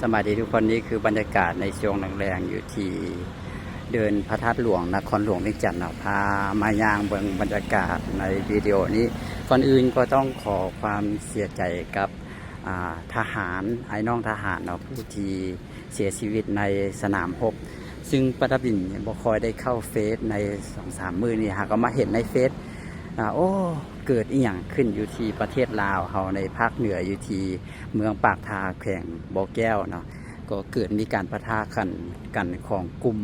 ສະບາຍດີທຸກຄົນ, ນີ້ຄືບັນຍາກາດໃນຊ່ວງແລງໆ ຢູ່ທີ່ເດີ່ນພະທາດຫຼວງ ນະຄອນຫຼວງວຽງຈັນເນາະ. ພາມາຍ່າງເບິ່ງບັນຍາກາດໃນວິດີໂອນີ້. ກ່ອນອື່ນກໍຕ້ອງຂໍຄວາມເສຍໃຈກັບ ອ່າ ທະຫານ, ອ້າຍນ້ອງທະຫານເນາະ ຜູ້ທີ່ເສຍຊີວິດໃນສະໜາມຮົບ. ຊຶ່ງປາດາບິນບໍ່ຄ່ອຍໄດ້ເຂົ້າເຟສໃນສອງສາມມື້ນີ້, ຫາກໍມາເຫັນໃນເຟສ ອ່າ ໂອ້ ເກີດອີ່ຫຍັງຂຶ້ນຢູ່ທີ່ປະເທດລາວເຮົາ ໃນພາກເໜືອ ຢູ່ທີ່ເມືອງປາກທາ ແຂວງບໍ່ແກ້ວເນາະ. ກໍເກີດມີການປະທະກັນ ກັນຂອງກຸ່ມ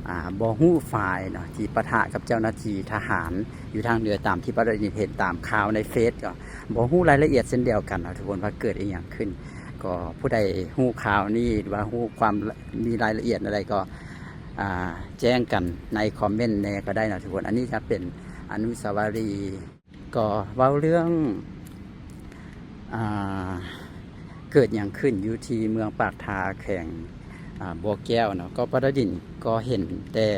ອ່າ ບໍ່ຮູ້ຝ່າຍເນາະ ທີ່ປະທະກັບເຈົ້າໜ້າທີ່ທະຫານຢູ່ທາງເໜືອ ຕາມທີ່ປາດາບິນເຫັນຕາມຂ່າວໃນເຟສ. ກໍບໍ່ຮູ້ລາຍລະອຽດເຊັ່ນດຽວກັນເນາະທຸກຄົນ ວ່າເກີດອີ່ຫຍັງຂຶ້ນ. ກໍຜູ້ໃດຮູ້ຂ່າວນີ້ ຫຼືວ່າຮູ້ຄວາມ ມີລາຍລະອຽດແນວໃດ ກໍ ອ່າ ແຈ້ງກັນໃນຄອມເມັນແດ່ກໍໄດ້ເນາະທຸກຄົນ. ອັນນີ້ຈະເປັນອະນຸສາວະລີ ກໍເວົ້າເລື່ອງ ອ່າ ເກີດຫຍັງຂຶ້ນຢູ່ທີ່ເມືອງປາກທາ ແຂວງ ອ່າ ບໍ່ແກ້ວເນາະ. ກໍປາດາບິນກໍເຫັນແຕ່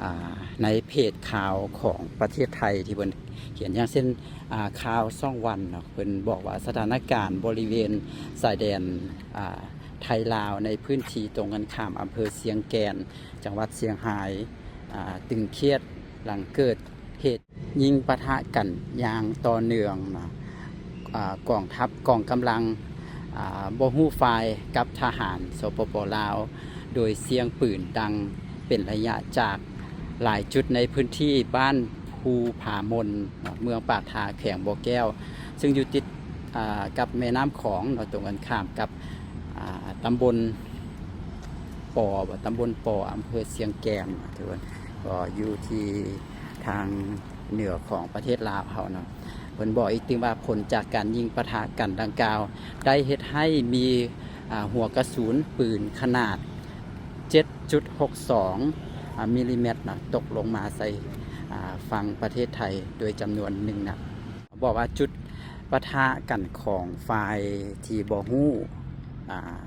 ອ່າ ໃນເພຈຂ່າວຂອງປະເທດໄທທີ່ເພິ່ນຂຽນ ຢ່າງເຊັ່ນ ອ່າ ຂ່າວຊ່ອງວັນເນາະ, ເພິ່ນບອກວ່າສະຖານະການບໍລິເວນຊາຍແດນ ອ່າ ໄທລາວ ໃນພື້ນທີ່ຕົງກັນຂ້າມອຳເພີຊຽງແກນ ຈັງຫວັດຊຽງຮາຍ ອ່າ ຕຶງຄຽດ ຫຼັງເກີດເຫດຍິງປະທະກັນຢ່າງຕໍ່ເນື່ອງເນາະ. ອ່າ ກອງທັບ ກອງກຳລັງ ອ່າ ບໍ່ຮູ້ຝ່າຍກັບທະຫານ ສປປ ລາວ ໂດຍສຽງປືນດັງເປັນໄລຍະຈາກຫຼາຍຈຸດໃນພື້ນທີ່ບ້ານພູຜາມົນເນາະ ເມືອງປາກທາ ແຂວງບໍ່ແກ້ວ ຊຶ່ງຢູ່ຕິດ ອ່າ ກັບແມ່ນ້ຳຂອງເນາະ, ຕົງກັນຂ້າມກັບ ອ່າ ຕຳບົນປໍ ຕຳບົນປໍ ອຳເພີຊຽງແກນ ຖືວ່າກໍຢູ່ທີ່ທາງເໜືອຂອງປະເທດລາວເຮົາເນາະ. ເພິ່ນບອກອີກຕື່ມວ່າ ຜົນຈາກການຍິງປະທະກັນດັ່ງກ່າວ ໄດ້ເຮັດໃຫ້ມີ ອ່າ ຫົວກະສຸນປືນຂະໜາດ ເຈັດຈຸດຫົກສອງ ອ່າ ມິລລີແມັດເນາະ ຕົກລົງມາໃສ່ ອ່າ ຝັ່ງປະເທດໄທໂດຍຈຳນວນໜຶ່ງນັດ. ບອກວ່າຈຸດປະທະກັນຂອງຝ່າຍທີ່ບໍ່ຮູ້ ອ່າ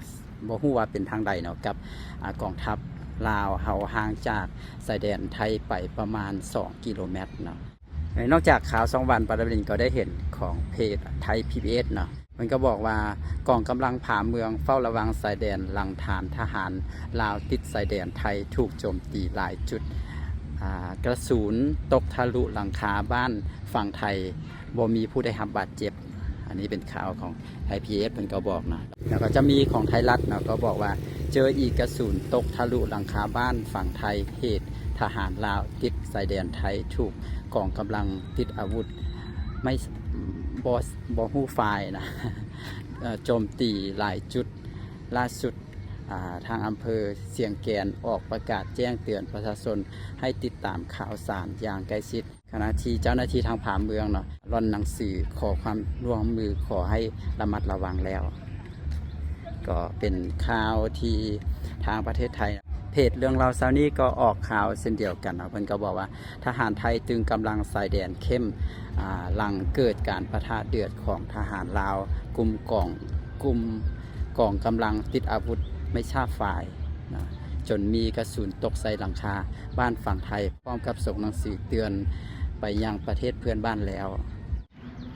ບໍ່ຮູ້ວ່າເປັນທາງໃດເນາະ ກັບ ອ່າ ກອງທັບລາວເຮົາ ຫ່າງຈາກຊາຍແດນໄທໄປປະມານສອງກິໂລແມັດເນາະ. ນອກຈາກຂ່າວຊ່ອງວັນ ປາດາບິນກໍໄດ້ເຫັນຂອງເພຈໄທ ພີບີເອສ ເນາະ, ມັນກໍບອກວ່າ ກອງກຳລັງຜາເມືອງເຝົ້າລະວັງຊາຍແດນ ຫຼັງຖານທະຫານລາວຕິດຊາຍແດນໄທຖືກໂຈມຕີຫຼາຍຈຸດ ອ່າ ກະສຸນຕົກທະລຸຫຼັງຄາບ້ານຝັ່ງໄທ ບໍ່ມີຜູ້ໄດ້ຮັບບາດເຈັບ. ອັນນີ້ເປັນຂ່າວຂອງໄທ ພີບີເອສ ເພິ່ນກໍບອກເນາະ. ແລ້ວກໍຈະມີຂອງໄທລັດເນາະ ກໍບອກວ່າ ເຈີອີກກະສຸນຕົກທະລຸຫຼັງຄາບ້ານຝັ່ງໄທ ເຫດທະຫານລາວຕິດຊາຍແດນໄທ ຖືກກອງກຳລັງຕິດອາວຸດ ໄມ່ ບໍ່ ບໍ່ຮູ້ຝ່າຍນະ ເອີ່ ໂຈມຕີຫຼາຍຈຸດ. ລ່າສຸດ ອ່າ ທາງອຳເພີຊຽງແກນອອກປະກາດແຈ້ງເຕືອນປະຊາຊົນໃຫ້ຕິດຕາມຂ່າວສານຢ່າງໃກ້ຊິດ. ຂະນະທີ່ເຈົ້າໜ້າທີ່ທາງຜາເມືອງເນາະ ລ່ອນໜັງສືຂໍຄວາມຮ່ວມມື ຂໍໃຫ້ລະມັດລະວັງແລ້ວ. ກໍເປັນຂ່າວທີ່ທາງປະເທດໄທ ເພຈເລື່ອງເລົ່າເຊົ້ານີ້ກໍອອກຂ່າວເຊັ່ນດຽວກັນເນາະ, ເພິ່ນກໍບອກວ່າ ທະຫານໄທຕຶງກຳລັງຊາຍແດນເຂັ້ມ ອ່າ ຫຼັງເກີດການປະທະເດືອດຂອງທະຫານລາວ ກຸ່ມກອງ ກຸ່ມກອງກຳລັງຕິດອາວຸດໄມ່ຊາບຝ່າຍນະ ຈົນມີກະສຸນຕົກໃສ່ຫຼັງຄາບ້ານຝັ່ງໄທ ພ້ອມກັບສົ່ງໜັງສືເຕືອນໄປຍັງປະເທດເພື່ອນບ້ານແລ້ວ.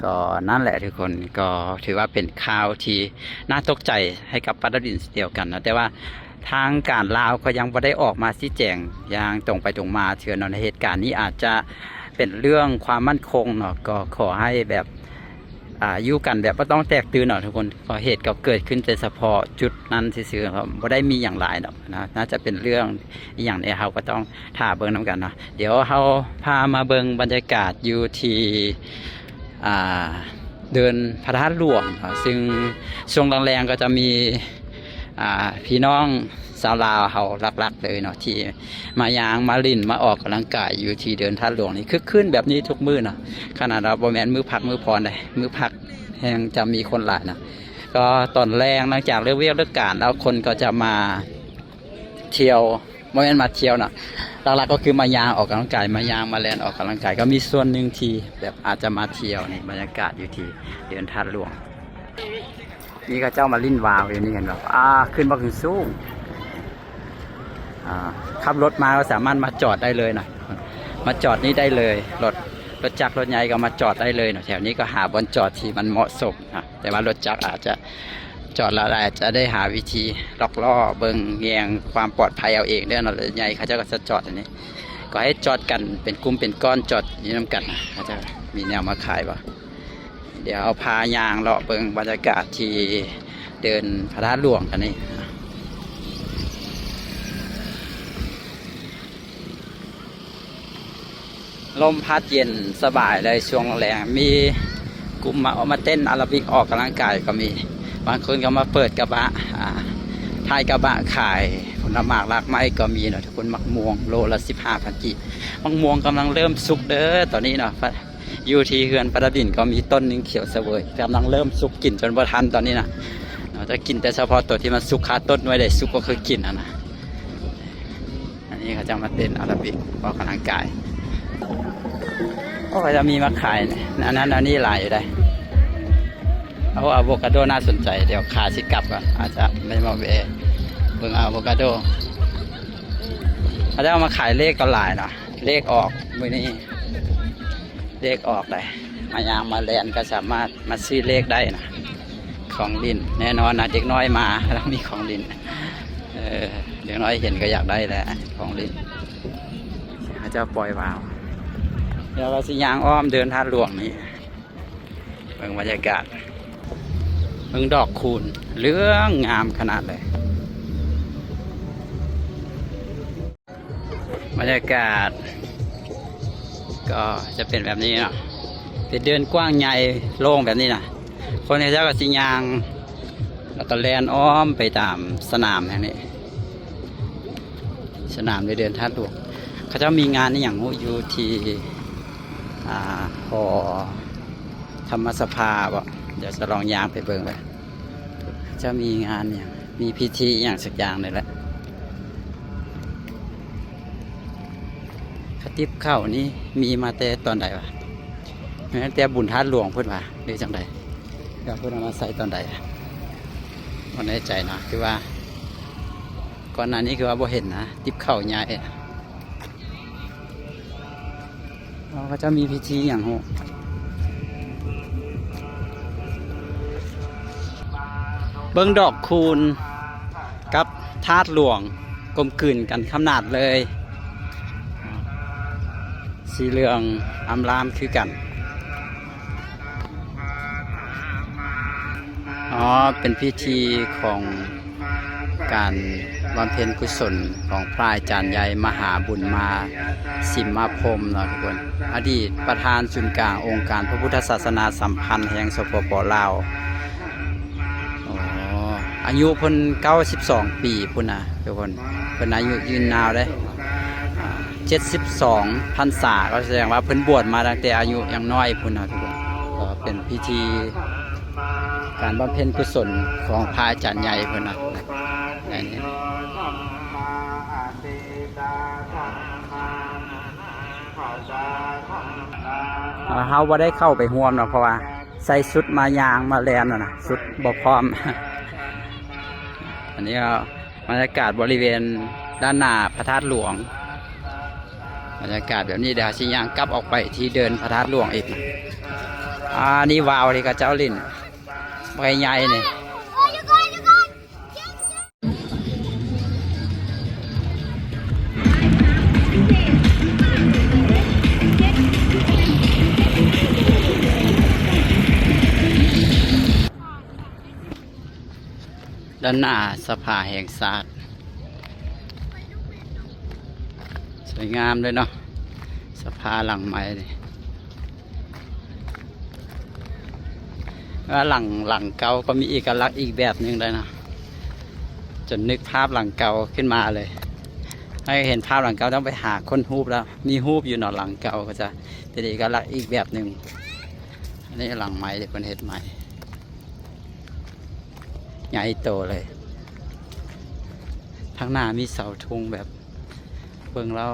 ກໍນັ້ນແຫຼະທຸກຄົນ, ກໍຖືວ່າເປັນຂ່າວທີ່ໜ້າຕົກໃຈໃຫ້ກັບປາດາບິນເຊັ່ນດຽວກັນນະ, ແຕ່ວ່າທາງການລາວກໍຍັງບໍ່ໄດ້ອອກມາຊີ້ແຈງຢ່າງຕົງໄປຕົງມາເທື່ອເນາະ. ໃນເຫດການນີ້ອາດຈະເປັນເລື່ອງຄວາມໝັ້ນຄົງເນາະ, ກໍຂໍໃຫ້ແບບ ອ່າ ຢູ່ກັນແບບບໍ່ຕ້ອງແຕກຕື່ນເນາະທຸກຄົນ, ເພາະເຫດກໍເກີດຂຶ້ນແຕ່ສະເພາະຈຸດນັ້ນຊື່ໆ ບໍ່ໄດ້ມີຫຍັງຫຼາຍດອກນະ, ໜ້າຈະເປັນເລື່ອງອີ່ຫຍັງນີ້ ເຮົາກໍຕ້ອງຖ້າເບິ່ງນຳກັນເນາະ. ດຽວເຮົາພາມາເບິ່ງບັນຍາກາດຢູ່ທີ່ ອ່າ ເດີ່ນພະທາດຫຼວງເນາະ, ຊຶ່ງຊ່ວງແລງໆ ກໍຈະມີ ອ່າ ພີ່ນ້ອງຊາວລາວເຮົາຫຼັກໆ ເລີຍເນາະ ທີ່ມາຍ່າງມາຫຼິ້ນມາອອກກຳລັງກາຍຢູ່ທີ່ເດີ່ນທາດຫຼວງນີ້ ຄຶກຄື້ນແບບນີ້ທຸກມື້ເນາະ. ຂະໜາດວ່າບໍ່ແມ່ນມື້ພັກມື້ຜ່ອນໃດ, ມື້ພັກແຮ່ງຈະມີຄົນຫຼາຍເນາະ. ກໍຕອນແລງຫຼັງຈາກເລີກວຽກເລີກການແລ້ວ ຄົນກໍຈະມາທ່ຽວ, ບໍ່ແມ່ນມາທ່ຽວເນາະ, ຫຼັກໆ ກໍຄືມາຍ່າງອອກກຳລັງກາຍ, ມາຍ່າງມາແລ່ນອອກກຳລັງກາຍ. ກໍມີສ່ວນໜຶ່ງທີ່ແບບອາດຈະມາທ່ຽວ. ນີ້ບັນຍາກາດຢູ່ທີ່ເດີ່ນທາດຫຼວງ. ນີ້ເຂົາເຈົ້າມາຫຼິ້ນວາວຢູ່ນີ້ ເຫັນບໍ່? ອ່າ ຂຶ້ນບັກສູງ. ອ່າ ຂັບລົດມາກໍສາມາດມາຈອດໄດ້ເລີຍນະ, ມາຈອດນີ້ໄດ້ເລີຍ. ລົດ ລົດຈັກລົດໃຫຍ່ກໍມາຈອດໄດ້ເລີຍເນາະ. ແຖວນີ້ກໍຫາບ່ອນຈອດທີ່ມັນເໝາະສົມນະ, ແຕ່ວ່າລົດຈັກອາດຈະ ຈອດແລ້ວ ອາດຈະໄດ້ຫາວິທີລັອກລໍ້ເບິ່ງແຍງຄວາມປອດໄພເອົາເອງເດີເນາະ. ລົດໃຫຍ່ເຂົາເຈົ້າກໍຈະຈອດອັນນີ້ ກໍໃຫ້ຈອດກັນເປັນກຸ່ມເປັນກ້ອນ ຈອດຢູ່ນຳກັນນະ ເຂົາເຈົ້າມີແນວມາຂາຍບໍ່? ດຽວເຮົາພາຍ່າງເລາະເບິ່ງບັນຍາກາດທີ່ເດີ່ນພະທາດຫຼວງກັນນີ້. ລົມພັດເຢັນສະບາຍເລີຍຊ່ວງແລງ ມີກຸ່ມມາ ມາເຕັ້ນອາໂຣບິກອອກກຳລັງກາຍກໍມີ ບາງຄົນກໍມາເປີດກະບະ ອາ ທ້າຍກະບະຂາຍຜົນລະໝາກລາກໄມ້ກໍມີເນາະທຸກຄົນ. ໝາກມ່ວງໂລລະສິບຫ້າພັນກີບ ໝາກມ່ວງກຳລັງເລີ່ມສຸກເດີຕອນນີ້ເນາະ ຢູ່ທີ່ເຮືອນປະດັບດິນກໍມີຕົ້ນໜຶ່ງຂຽວສະເຫວີຍ ກຳລັງເລີ່ມສຸກ ກິນຈົນບໍ່ທັນຕອນນີ້ນະ ເນາະ ຈະກິນແຕ່ສະເພາະໂຕທີ່ມັນສຸກຄາຕົ້ນ ໜ່ວຍໃດສຸກກໍຄືກິນຫັ້ນນະ. ອັນນີ້ເຂົາເຈົ້າມາເຕັ້ນອາໂຣບິກອອກກຳລັງກາຍ. ໂອ້ ເຂົາເຈົ້າມີມາຂາຍ ອັນນັ້ນອັນນີ້ຫຼາຍຢູ່ໃດ໋. ໂອ້ ອາໂວຄາໂດໜ້າສົນໃຈ ດຽວຂາຊິກັບກ່ອນ ອາດຈະໄດ້ມາແວ່ເບິ່ງອາໂວຄາໂດ. ເຂົາເຈົ້າເອົາມາຂາຍເລກກໍຫຼາຍເນາະ ເລກອອກມື້ນີ້ ເລກອອກໄດ໋ ມາຍ່າງມາແລ່ນກໍສາມາດມາຊື້ເລກໄດ້ນະ. ຂອງຫຼິ້ນ ແນ່ນອນນະ ເດັກນ້ອຍມາຕ້ອງມີຂອງຫຼິ້ນ ເອີ ເດັກນ້ອຍເຫັນກໍຢາກໄດ້ແຫຼະຂອງຫຼິ້ນ. ເຂົາເຈົ້າປ່ອຍວາວ ດຽວເຮົາຊິຍ່າງອ້ອມເດີ່ນທາດຫຼວງນີ້ ເບິ່ງບັນຍາກາດ ເບິ່ງດອກຄູນ ເຫຼືອງງາມຂະໜາດເລີຍ. ບັນຍາກາດກໍຈະເປັນແບບນີ້ເນາະ ເປັນເດີ່ນກວ້າງໃຫຍ່ໂລ່ງແບບນີ້ນະ. ຄົນເຂົາເຈົ້າກໍຊິຍ່າງ ແລ້ວກໍແລ່ນອ້ອມໄປຕາມສະໜາມແຫ່ງນີ້ ສະໜາມໃນເດີ່ນທາດຫຼວງ. ເຂົາເຈົ້າມີງານອີ່ຫຍັງຮູ້ ຢູ່ທີ່ ອາ ຫໍທຳມະສະພາບໍ? ດຽວຈະລອງຍ່າງໄປເບິ່ງໄປ ເຂົາເຈົ້າມີງານຫຍັງ ມີພິທີອີ່ຫຍັງສັກຢ່າງນີ້ແຫຼະ. ຂະຕິບເຂົ້ານີ້ມີມາແຕ່ຕອນໃດວະ? ແມ່ນແຕ່ບຸນທາດຫຼວງພຸ້ນຫວາ ຫຼືຈັ່ງໃດ? ແລ້ວເພິ່ນເອົາມາໃສ່ຕອນໃດ? ບໍ່ແນ່ໃຈເນາະ ຄືວ່າກ່ອນໜ້ານີ້ຄືວ່າບໍ່ເຫັນນະ ຕິບເຂົ້າໃຫຍ່. ເຂົາເຈົ້າມີພິທີຫຍັງຮູ້? ເບິ່ງດອກຄູນກັບທາດຫຼວງ ກົມກືນກັນຂະໜາດເລີຍ ສີເຫຼືອງອຳລາມຄືກັນ. ອໍ ເປັນພິທີຂອງການບຳເພັນກຸສົນຂອງພະອາຈານໃຫຍ່ມະຫາບຸນມາ ສິມມາພົມເນາະທຸກຄົນ ອະດີດປະທານສູນກາງອົງການພະພຸດທະສາສະໜາສຳພັນແຫ່ງ ສປປ ລາວ. ອໍ ອາຍຸເພິ່ນເກົ້າສິບສອງປີພຸ້ນນະທຸກຄົນ ເພິ່ນອາຍຸຍືນຍາວເດ້ ອາ ເຈັດສິບສອງພັນສາ ກໍສະແດງວ່າເພິ່ນບວດມາຕັ້ງແຕ່ອາຍຸຍັງນ້ອຍພຸ້ນນະທຸກຄົນ. ກໍເປັນພິທີການບຳເພັນກຸສົນຂອງພະອາຈານໃຫຍ່ເພິ່ນນະ ອັນນີ້ ເຮົາບໍ່ໄດ້ເຂົ້າໄປຮ່ວມເນາະ ເພາະວ່າ ໃສ່ຊຸດມາຍ່າງມາແລ່ນຫັ້ນນະ ຊຸດບໍ່ພ້ອມ. ອັນນີ້ກໍບັນຍາກາດບໍລິເວນດ້ານໜ້າພະທາດຫຼວງ ບັນຍາກາດແບບນີ້. ດຽວເຮົາຊິຍ່າງກັບອອກໄປທີ່ເດີ່ນພະທາດຫຼວງອີກ. ອາ ນີ້ວາວທີ່ເຂົາເຈົ້າຫຼິ້ນ ບັກໃຫຍ່ໆນີ້. ດ້ານໜ້າສະພາແຫ່ງຊາດ ສວຍງາມເລີຍເນາະ ສະພາຫຼັງໃໝ່ນີ້. ວ່າຫຼັງ ຫຼັງເກົ່າກໍມີເອກະລັກອີກແບບໜຶ່ງເລີຍເນາະ ຈົນນຶກພາບຫຼັງເກົ່າຂຶ້ນມາເລີຍ. ໃຫ້ເຫັນພາບຫຼັງເກົ່າຕ້ອງໄປຫາຄົ້ນຮູບແລ້ວ ມີຮູບຢູ່ເນາະ ຫຼັງເກົ່າກໍຈະເປັນເອກະລັກອີກແບບໜຶ່ງ. ອັນນີ້ຫຼັງໃໝ່ທີ່ເພິ່ນເຮັດໃໝ່ ໃຫຍ່ໂຕເລີຍ. ທາງໜ້າມີເສົາທຸງແບບ ເບິ່ງແລ້ວ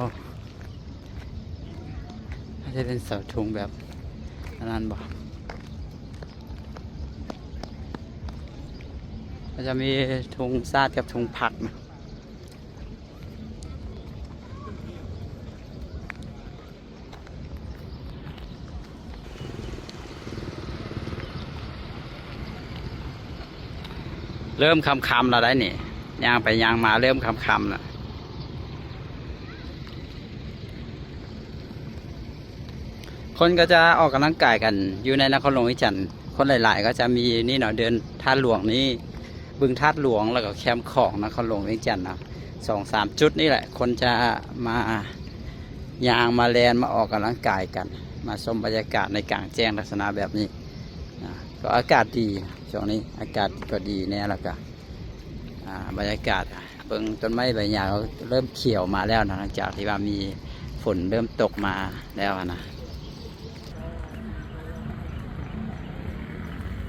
ອາດຈະເປັນເສົາທຸງແບບອັນນັ້ນບໍ? ອາດຈະມີທຸງຊາດກັບທຸງພັກນະ. ເ ເລີ່ມຄ່ຳໆແລ້ວໄດ໋ນີ້ ຍ່າງໄປຍ່າງມາເລີ່ມຄ່ຳໆແລ້ວ. ຄົນກໍຈະອອກກຳລັງກາຍກັນຢູ່ໃນນະຄອນຫຼວງວຽງຈັນ ຄົນຫຼາຍໆກໍຈະມີນີ້ເນາະ ເດີ່ນທາດຫຼວງນີ້ ບຶງທາດຫຼວງ ແລ້ວກໍແຄມຂອງນະຄອນຫຼວງວຽງຈັນເນາະ ສອງສາມຈຸດນີ້ແຫຼະ ຄົນຈະມາຍ່າງມາແລ່ນ ມາອອກກຳລັງກາຍກັນ ມາຊົມບັນຍາກາດໃນກາງແຈ້ງລັກສະນະແບບນີ້ນະ. ກໍອາກາດດີ ຊ່ວງນີ້ອາກາດກໍດີແດ່ ແລ້ວກໍ ອ່າ ບັນຍາກາດ ເບິ່ງຕົ້ນໄມ້ໃບຫຍ້າກໍເລີ່ມຂຽວມາແລ້ວນະ ຫຼັງຈາກທີ່ວ່າມີຝົນເລີ່ມຕົກມາແລ້ວນະ.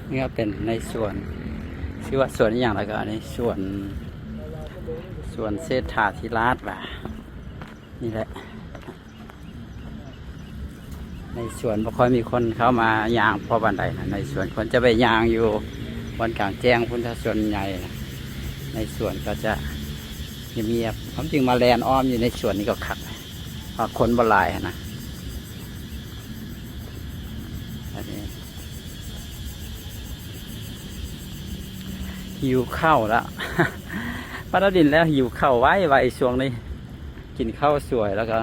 ນີ້ກໍເປັນໃນສວນ ຊື່ວ່າສວນອີ່ຫຍັງລະກໍ ອັນນີ້ສວນ ສວນເສດຖາທິລາດວ່າ ນີ້ແຫຼະ ໃນສວນບໍ່ຄ່ອຍມີຄົນເຂົ້າມາຍ່າງພໍປານໃດນະ ໃນສວນຄົນຈະໄປຍ່າງຢູ່ບ່ອນກາງແຈ້ງພຸ້ນ ຖ້າສວນໃຫຍ່ນະ ໃນສວນກໍຈະງຽບໆ ຄວາມຈິງມາແລ່ນອ້ອມຢູ່ໃນສວນນີ້ກໍຄັກ ເພາະຄົນບໍ່ຫຼາຍຫັ້ນນະ. ອັນນີ້ ຫິວເຂົ້າແລ້ວ ມາດາວດິນແລ້ວ ຫິວເຂົ້າໄວໆ ຊ່ວງນີ້ ກິນເຂົ້າສວຍ ແລ້ວກໍ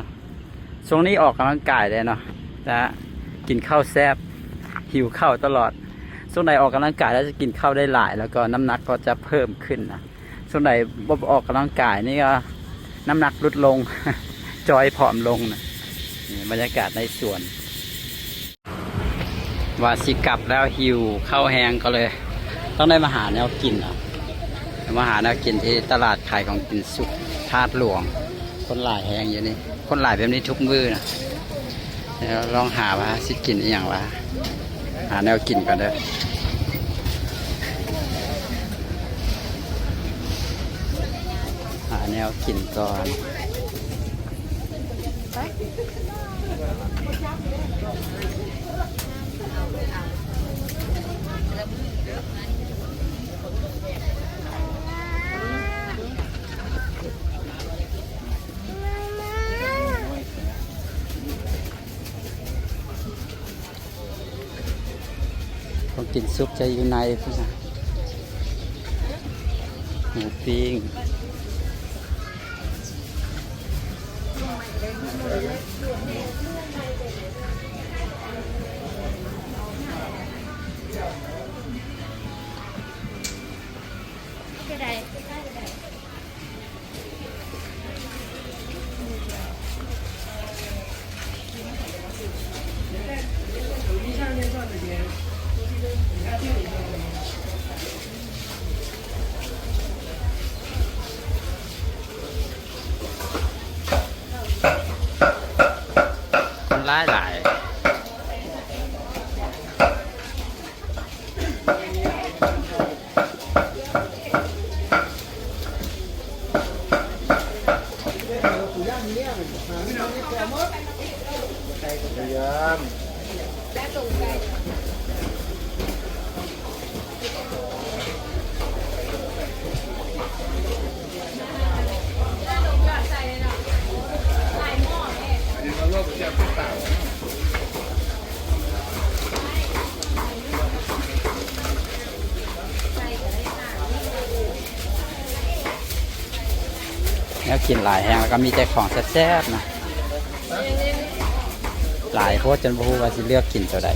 ຊ່ວງນີ້ອອກກຳລັງກາຍແດ່ເນາະ ຈະກິນເຂົ້າແຊບ ຫິວເຂົ້າຕະຫຼອດ. ຊ່ວງໃດອອກກຳລັງກາຍແລ້ວຈະກິນເຂົ້າໄດ້ຫຼາຍ ແລ້ວກໍນ້ຳໜັກກໍຈະເພີ່ມຂຶ້ນນະ. ຊ່ວງໃດບໍ່ອອກກຳລັງກາຍນີ້ກໍນ້ຳໜັກຫຼຸດລົງ ຈ່ອຍຜອມລົງນະ. ນີ້ບັນຍາກາດໃນສວນ. ວ່າຊິກັບແລ້ວ ຫິວເຂົ້າແຮງ ກໍເລີຍຕ້ອງໄດ້ມາຫາແນວກິນເນາະ ມາຫາແນວກິນທີ່ຕະຫຼາດຂາຍຂອງກິນສຸກທາດຫຼວງ. ຄົນຫຼາຍແຮງຢູ່ນີ້ ຄົນຫຼາຍແບບນີ້ທຸກມື້ນະ. ດຽວລອງຫາວ່າຊິກິນອີ່ຫຍັງວະ ຫາແນວກິນກ່ອນເດີ ຫາແນວກິນກ່ອນ. ຂອງກິນສຸກຈະຢູ່ໃນພຸ້ນນະ ໝູປີ້ງ. ຄົນຫຼາຍໆ. ແນວກິນຫຼາຍແຮງ ແລ້ວກໍມີແຕ່ຂອງແຊບໆນະ ຫຼາຍໂພດຈົນບໍ່ຮູ້ວ່າຊິເລືອກກິນຕົວໃດ.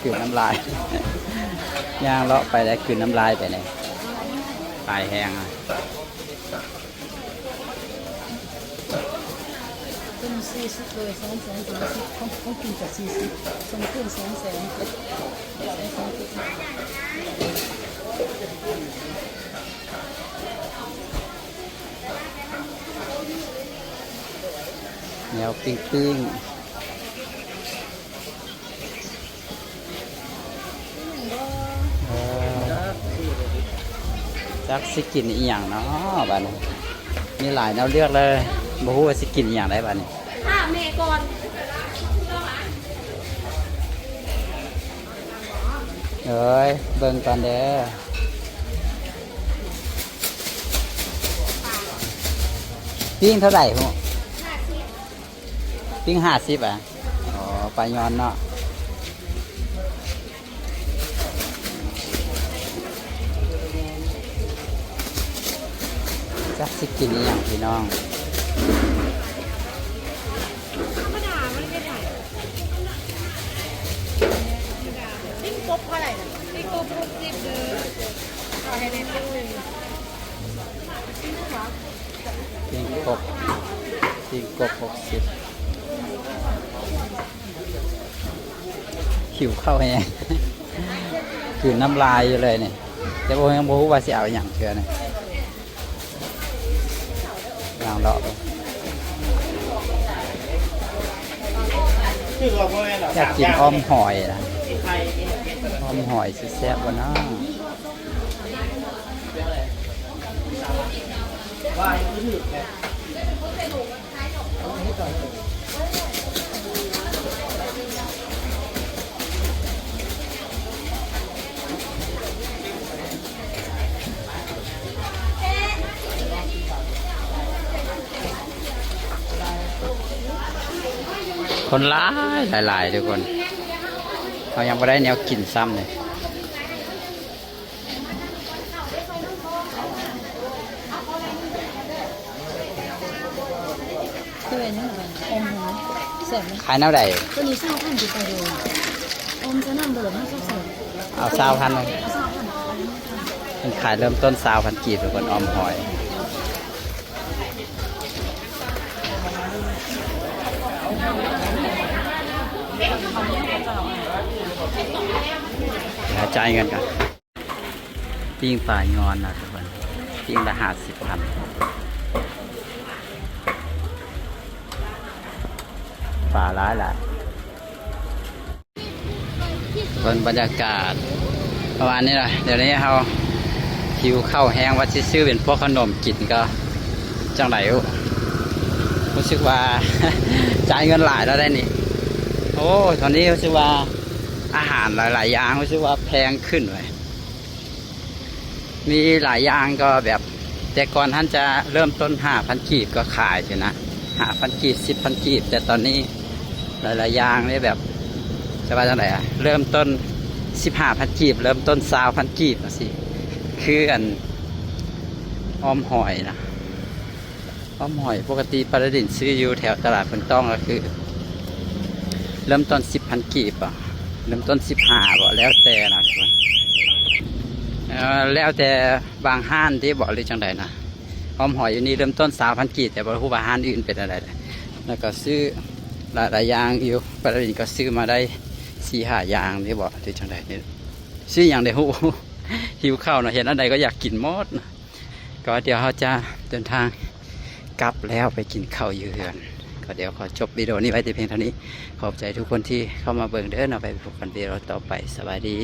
ກືນນ້ຳລາຍ ຍ່າງເລາະໄປແລ້ວກືນນ້ຳລາຍໄປແດ່ ຫຼາຍແຮງ. ເປັນສີ່ສິບເລີຍ ສອງ ສອງ ສາມສິບ ຂອງ ຂອງກິນກໍສີ່ສິບ ສອງເຄື່ອງ ສອງແສນ ສອງສິບ. ແນວປີ້ງໆ ເອີ ຈັກຊິກິນອີ່ຫຍັງເນາະບາດນີ້ ມີຫຼາຍແນວເລືອກເລີຍ ບໍ່ຮູ້ວ່າຊິກິນອີ່ຫຍັງໄດ໋ບາດນີ້. ຖາມແມ່ກ່ອນ ເອີຍ ເບິ່ງກ່ອນເດີ. ປີ້ງເທົ່າໃດຮູ້? ປີ້ງຫ້າສິບ ອ່ະ. ອໍ ປາຍອນເນາະ. ຈັກຊິກິນອີ່ຫຍັງພີ່ນ້ອງ. ທຳມະດາມັນເຮັດໃຫ້ ປີ້ງກົບເທົ່າໃດນະ? ປີ້ງກົບຫົກສິບເດີ. ຂໍໃຫ້ໄດ້ປີ້ງໜຶ່ງ. ປີ້ງກົບ ປີ້ງກົບຫົກສິບ. ຫິວເຂົ້າແຮງ ກືນນ້ຳລາຍຢູ່ເລີຍນີ້ ແຕ່ບໍ່ ຍັງບໍ່ຮູ້ວ່າຊິເອົາຫຍັງເທື່ອນີ້. ລອງເລາະເບິ່ງ ຢາກກິນອ້ອມຫອຍນະ ອ້ອມຫອຍຊິແຊບບໍ່ເນາະ? ຄົນຫຼາຍຫຼາຍໆ ທຸກຄົນ ເຮົາຍັງບໍ່ໄດ້ແນວກິນຊ້ຳເລີຍ. ຂາຍແນວໃດ? ໂຕນີ້ຊາວພັນ ເອົາຊາວພັນເລີຍ ເອົາຊາວພັນ ເພິ່ນຂາຍເລີ່ມຕົ້ນຊາວພັນກີບ ທຸກຄົນ ອ້ອມຫອຍ. ດຽວຈ່າຍເງິນກ່ອນ. ປີ້ງປາຍອນນະທຸກຄົນ ປີ້ງລະຫ້າສິບພັນ. ປາຫຼາຍໆ ເບິ່ງບັນຍາກາດປະມານນີ້ລະ. ດຽວນີ້ເຮົາຫິວເຂົ້າແຮງ ວ່າຊິຊື້ເປັນພວກຂະໜົມກິນກໍຈັ່ງໃດ ຮູ້ສຶກວ່າຈ່າຍເງິນຫຼາຍແລ້ວໄດ໋ນີ້. ໂອ້ ຕອນນີ້ຮູ້ສຶກວ່າອາຫານຫຼາຍໆຢ່າງ ຮູ້ສຶກວ່າແພງຂຶ້ນເວີຍ. ມີຫຼາຍຢ່າງກໍແບບ ແຕ່ກ່ອນຫັ້ນຈະເລີ່ມຕົ້ນຫ້າພັນກີບກໍຂາຍຊີ້ນະ ຫ້າພັນກີບ ສິບພັນກີບ ແຕ່ຕອນນີ້ຫຼາຍໆຢ່າງນີ້ແບບ ຈະວ່າຈັ່ງໃດອະ ເລີ່ມຕົ້ນສິບຫ້າພັນກີບ ເລີ່ມຕົ້ນຊາວພັນກີບຈັ່ງຊີ້ ຄືອັນອ້ອມຫອຍນະ. ອ້ອມຫອຍ ປົກກະຕິປາລາດິນຊື້ຢູ່ແຖວຕະຫຼາດເມືອງຕ້ອງ ກໍຄືເລີ່ມຕົ້ນສິບພັນກີບບໍ ເລີ່ມຕົ້ນສິບຫ້າບໍ ແລ້ວແຕ່ນະ ເອີ ແລ້ວແຕ່ບາງຮ້ານຕິບໍ ຫຼືຈັ່ງໃດນະ. ອ້ອມຫອຍຢູ່ນີ້ເລີ່ມຕົ້ນຊາວພັນກີບ ແຕ່ບໍ່ຮູ້ວ່າຮ້ານອື່ນເປັນແນວໃດ. ແລ້ວກໍຊື້ຫຼາຍໆຢ່າງຢູ່ ປາລາດິນກໍຊື້ມາໄດ້ສີ່ຫ້າຢ່າງນີ້ບໍ ຫຼືຈັ່ງໃດນີ້ ຊື້ຫຍັງໄດ້ຮູ້ ຫິວເຂົ້າເນາະ ເຫັນອັນໃດກໍຢາກກິນໝົດນະ. ກໍດຽວເຮົາຈະເດີນທາງກັບແລ້ວໄປກິນເຂົ້າຢູ່ເຮືອນ. ກໍດຽວຂໍຈົບວິດີໂອນີ້ໄວ້ແຕ່ພຽງເທົ່ານີ້. ຂອບໃຈທຸກຄົນທີ່ເຂົ້າມາເບິ່ງເດີເນາະ. ໄປພົບກັນວິດີໂອຕໍ່ໄປ. ສະບາຍດີ.